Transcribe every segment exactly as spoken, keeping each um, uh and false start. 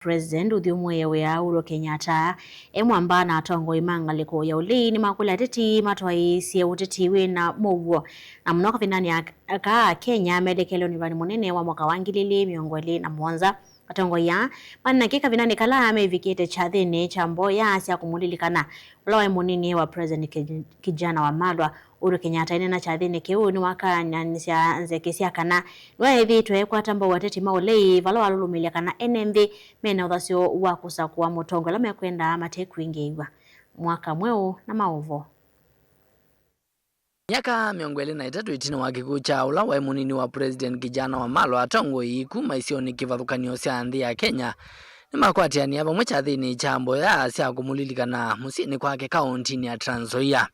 President ũthyũmũĩe wĩa Uhuru Kenyatta e mwamba na atongoi ma ngalĩko ya ũlei nĩmakũlya ateti matwaĩĩsye ũteti wĩ na mũuo, na mũno kavindanĩ aka Kenya melekele ũnyuvani mũnene wa mwaka wa ngili ili mĩongo ĩlĩ na mũonza. Atongoi aa manena kĩ kavindanĩ kala mevikĩte kyathĩnĩ kya mboya sya kũmũlilikana ũla waĩ mũnini wa President Kij-, Kijana Wamalwa. Uhuru Kenyatta aineena kyathĩnĩ kĩu nĩwakaananĩsya nzeke sya kana nĩwaĩthĩĩtwe ekwata mbau ateti ma ũlei vala walũlũmĩlya kana ene nthĩ mena ũthasyo wa kũsakũa mũtongoi ũla mekwendaa mate kwingĩĩw'a mwaka mweũ na maũvoo. Myaka mĩongo ĩlĩ na ĩtatũ ĩtina wa kĩkw'ũ kya ũla waĩ mũnini wa President Kijana Wamalwa, atongoi kuma isionĩ kĩvathũkany'o sya nthĩ ya Kenya nĩmakwatĩanĩa vamwe kyathĩnĩ kya mboya sya kũmũlilikana mũsyĩnĩ kwake kaũntinĩ ya Trans Nzoia.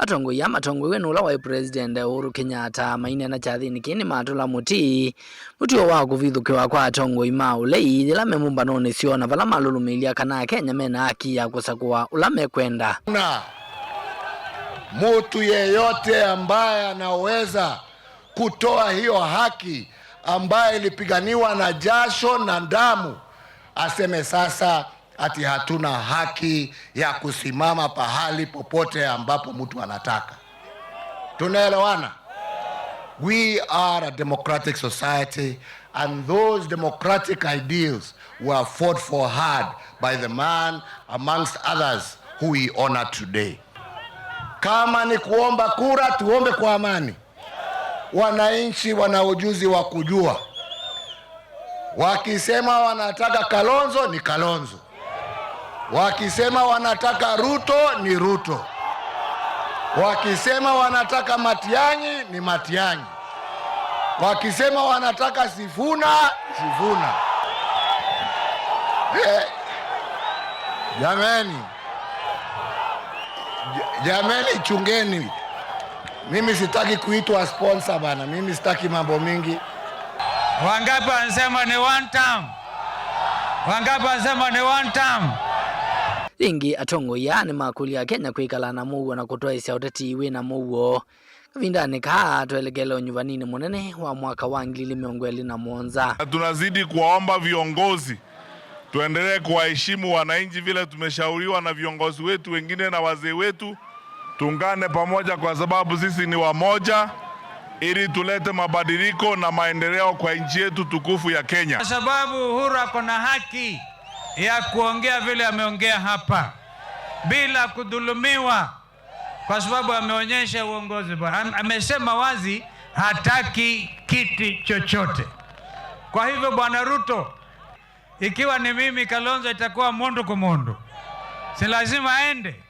Atongoi aa matongoew'e nĩ ũla waĩ President Uhuru Kenyatta maineena kyathĩnĩ kĩĩ nĩmatũla mũtĩ mũtuo wa kũvithũkĩwa kwa atongoi ma ũlei yĩla me mbũmbanonĩ syoo na vala malũlũmĩĩlya kana Akenya mena haki ya kũsakũa ũla mekwenda. Na mtu yeyote ambaye anaweza kutoa hiyo haki ambayo ilipiganiwa na jasho na damu, aseme sasa ati hatuna haki ya kusimama pahali popote ambapo mtu anataka. Tunaelewana? We are a democratic society, and those democratic ideals were fought for hard by the man, amongst others, who we honor today. Kama ni kuomba kura, tuombe kwa amani. Wananchi wana ujuzi wa kujua. Wakisema wanataka Kalonzo, ni Kalonzo. Wakisema wanataka Ruto, ni Ruto. Wakisema wanataka Matiang'i, ni Matiang'i. Wakisema wanataka Sifuna, Sifuna. Eh, jameni. Ja-, jameni, chungeni. Mimi sitaki kuitwa sponsor bana. Mimi sitaki mambo mingi. Wangapi wanasema ni one term? Wangapi wanasema ni one term? Yĩngĩ, atongoi aa nĩmakũlya Akenya kwĩkala na mũuo na kũtwaĩsya ũteti wĩ na mũuo kavindanĩ kaa twelekele ũnyuvaninĩ mũnene wa mwaka wa ngili ili mĩongo ĩlĩ na mũonza. Na tunazidi kuwaomba viongozi, tuendelee kuwaheshimu wananchi vile tumeshauriwa na viongozi wetu wengine na wazee wetu. Tuungane pamoja kwa sababu sisi ni wamoja, ili tulete mabadiliko na maendeleo kwa nchi yetu tukufu ya Kenya. Kwa sababu Uhuru ako na haki ya kuongea vile ameongea hapa bila kudhulumiwa, kwa sababu ameonyesha uongozi bora. Am-, amesema wazi hataki kiti chochote. Kwa hivyo, Bwana Ruto, ikiwa ni mimi, Kalonzo itakuwa mũndũ kwa mũndũ. Si lazima aende?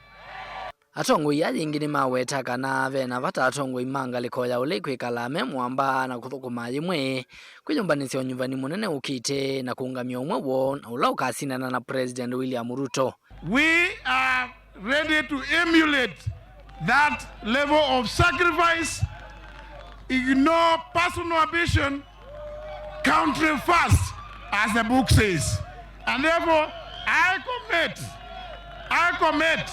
Atongoi aa yĩngĩ nĩmaweta kana ve na vata atongoi ma ngalĩko ya ũlei kwĩkala me mwamba na kũthũkũma yĩmwe kwĩyũmbanĩsya ũnyuvani mũnene ũkĩte na kũũngamya ũmwe woo na ũla ũkasindana na President William Ruto. We are ready to emulate that level of sacrifice, ignore personal ambition, country first, as the book says. And therefore, I commit, I commit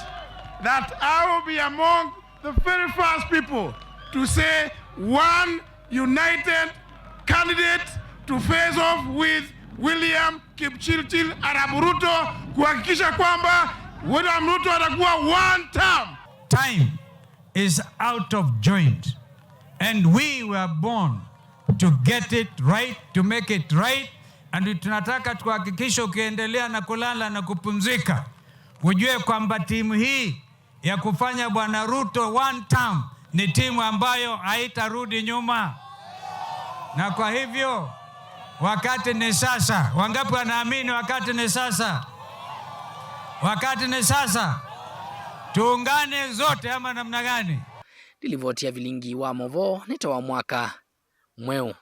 that I will be among the very first people to say one united candidate to face off with William Kipchirchir Arap Ruto, kuhakikisha kwamba William Ruto atakuwa one term. Time is out of joint, and we were born to get it right, to make it right, and tunataka tuhakikishe ukiendelea na kulala na kupumzika, ujue kwamba timu hii ya kufanya Bwana Ruto one term ni timu ambayo haitarudi nyuma. Na kwa hivyo, wakati ni sasa. Wangapi wanaamini wakati ni sasa? Wakati ni sasa. Tuungane zote ama namna gani? Nĩ livoti ya vilingi wa movoo nĩ ta wa mwaka mweũ.